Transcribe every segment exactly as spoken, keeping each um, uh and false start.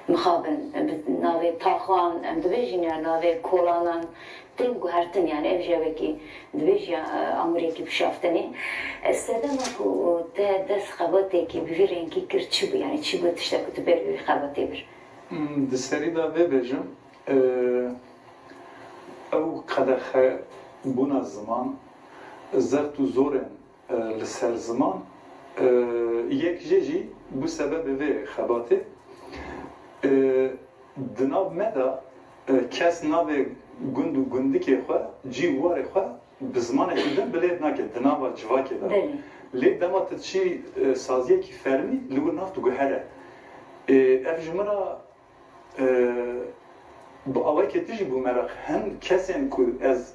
mixabin, bi navê taxan, em dibêjin ya navê kolanan tên guhertin, yani ev jî wekî dibêjiya, e, amûrekî bişaftinê. E, sedema ku te dest xebatekî bi vî rengî kir çi bû? Yani çi bû tiştek ku tu ber wî xebatê bir? Hmm, di serî de vê bêjim, e, ew qedexe bûna ziman, zeft û zorên e, li ser ziman, e, yek jê jî bû sebebê vê xebatê. E, di nav me de, e, kes navê gund û gundikê xwe, cî û warê xwe bi zimanekî din bilêv nake, di nava civakê de. Belê. Lê dema tu diçî, e, saziyekî fermî, li wir nav diguhere. E, ev ji min re E, bi awayekê din jî bû meraq. Hin kesên ku ez,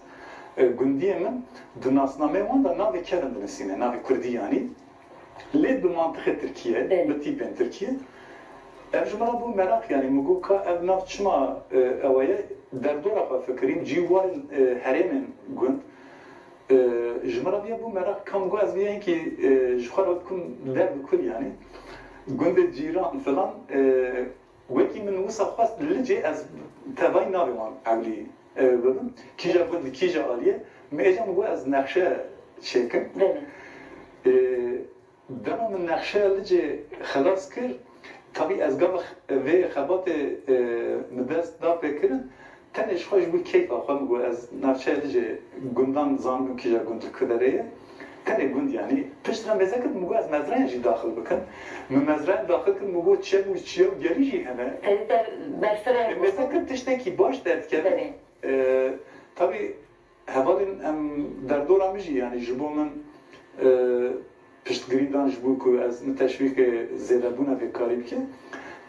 e, gundiyê min di nasnameyê wan de navê kevin dinivîsîne, navê kurdî yanî. Lê bi mantixê tirkî ye, Belê. bi tîpên tirkî ye. Ev ji min re bû meraq, yanî min got ka ev nav çima, e, ewa ye, derdora xwe fikirîm, cî û warên, e, herêmên gund. E, ji min re viya bû meraq, ka min got ez viya hinkî, e, ji xwe re bikim derb û kul yanî. Gundê cîran filan, e, Wekî min wisa xwest li Licê ez tevayî navê wan ewlî, e, bibim. Kîja gund li kîja alî ye. Min êca min got ez nexşe çêkim. Belê. E, dema min nexşeya Licê xilas kir, tabî ez gava x-, vê xebatê, e, min dest da pêkirin, tenê ji xwe ji bo keyfa xwe min got ez nexşeya Licê gundan zanibim kîja gund li ku derê ye. Tenê gund yanî. Piştre mêze kir, min got ez mezrayên jî daxil bikim. Min mezrayên daxil kir, min got çem û çiya û gelî jî hene. Tevî te berfireh Ê, mêze kir tiştekî baş derdikeve. Belê. Ee, tabî hevalên em derdora min jî, yanî ji bo min, e, piştgirî dan ji bo ku ez min teşwîqê zêdebûna vê karî bike.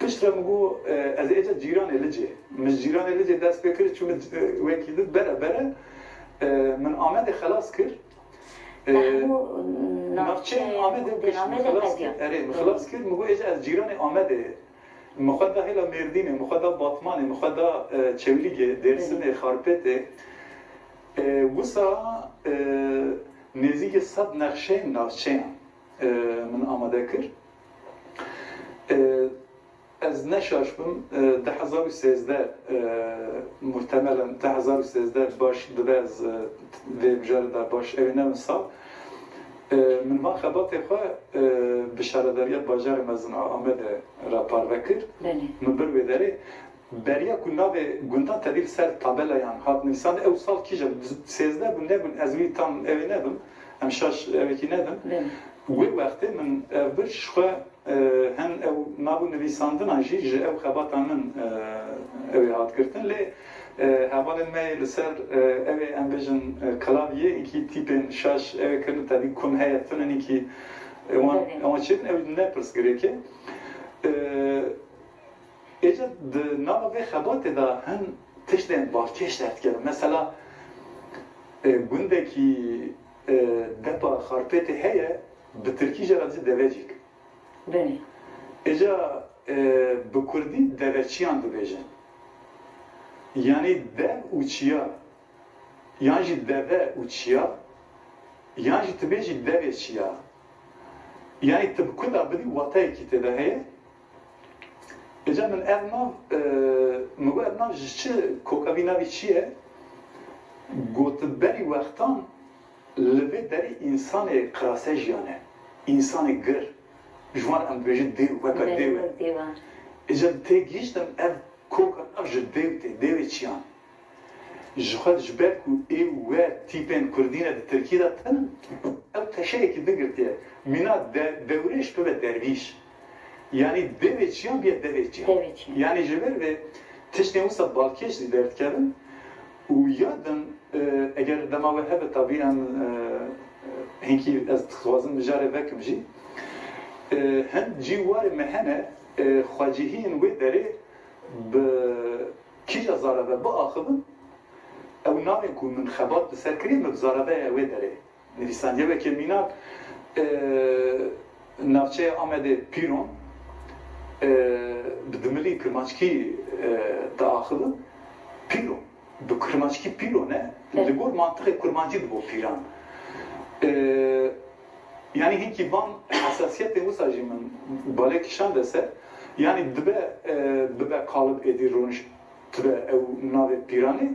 Piştre min got, e, ez ê êca cîranê Licê. Min ji cîranê Licê dest pê kir, çû min, e, wekî din bere bere, e, min Amedê xelas kir. Te E, hemû navçeyên navçeyên Amedê gundên pişt min Amedê xilas kir. qediya. Erê, min Hı. xilas kir, min got êca ez cîranê Amedê. Min xwe da hêla Mêrdînê, min xwe da Batmanê, min xwe da, e, Çewlîgê, Dêrsimê, Hı. Xarpêtê. E, wisa, e, nêzîkî sed nexşeyên navçeyan, e, min amade kir. E, ez ne şaş bim, e, du hezar û sêzdeh, e, muhtemelen du hezar û sêzdeh baş dibe ez, e, vê mijarê de baş ew ê nebim sal. E, min van xebatê xwe, e, bi şaredariya bajarê mezin a Amedê re parve kir. Belê. Min bir wê derê. Beriya ku navê gundan tevî li ser tabelayan hat nivîsandin, ew sal kîjan, sêzdeh bûn, nebûn, ez wî tam ew ê nebim, em şaş ew ê kî nebin. Belê. Wê wextê min ev bir ji xwe, e, hen ew nav û nivîsandinan jî ji ew xebata min, e, ew ê hat girtin. Lê, e, hevalên me yê li ser, e, ew ê em bêjin, e, klavyê, îkî tîpên şaş ew ê kirin, tevî kun heye, tune, îkî, e, wan, Belê. wan çêdin, ew ne pirsgirêk e. E, Êca di nava vê xebatê de hin tiştên balkêş derdikevin. Mesela, e, gundekî, e, depa Xarpêtê heye, bi tirkî jê re dibêje Devecik. Belê. Êca, e, bi kurdî deveçiyan dibêjin. Yanî dev û çiya. Yan jî deve û çiya, yan jî tu bêjî devê çiya. Yanî tu bi ku de bidî wateyekî tê de heye. Êca min ev nav, e, min got ev nav ji çi, koka vî navî çi ye? Got berî wextan li vê derê însanê qirase jiyane. Însanê gir. Ji wan em dibêjin dêw, weke Belê, dêw e. wek dêw e. Êca tê gihîştin ev koka nav ji dêw tê, dêwê çiyan. Ji xwe ji ber ku ê û we tîpên kurdî ne di tirkî de tune, ew teşeyekî din girtiye. Mîna de, dewrêş bibe dervîş. Yanî devê çiyan biye devê çiyan. Devê çiyan. Yanî ji ber vê tiştên wisa balkêş jî derdikevin û ya din, e, eger dema we hebe tabî em, e, hinkî ez dixwazim mijarê vekim jî. E, hin cî warê me hene, e, xwecihiyên wê derê bi kîja zareve biaxivin, ew navên ku min xebat li ser kiriye, min bi zareveya wê derê nivîsandiye. Weke mînak, e, navçeya Amedê Pîron, e, bi dimilî kirmanckî, e, diaxivin, Pîron. Bi kirmanckî Pîron e, Evet. li gor mantixê kurmancî dibo Pîran. E, Yanî hinkî van hesasiyetên wisa jî min bale kişande ser. Yanî dibe, e, bibe Kalib êdî rûniştibe ew navê pîranê,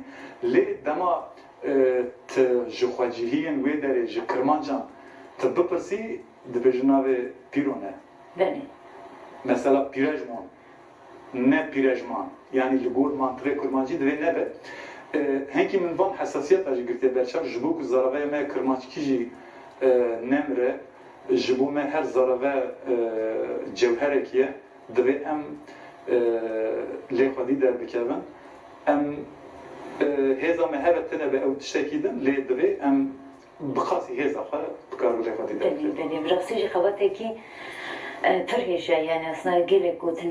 lê dema, e, tu ji xwecihiyên wê derê, ji kirmancan tu bipirsî, dibêjin navê pîro ne. Belê. Mesela pîrejmon, ne pîrejman. Yanî li gor mantiqê kurmancî divê nebe. E, hinkî min van hesasiyeta jî girtiye berçav, ji bo ku zaravayê me kirmanckî jî, e, nemire, ji bo me her zarave, e, cewherekî ye. Divê em, e, lê xwedî derbikevin. Em, e, hêza me heve tune be ew tiştekî din, lê divê em bi qasî hêza xwe bi kar û lê xwedî Belê, derbikevin. Belê. Bi rastî jî xebatekî, e, pir hêja ye, yani aslında gelek gotin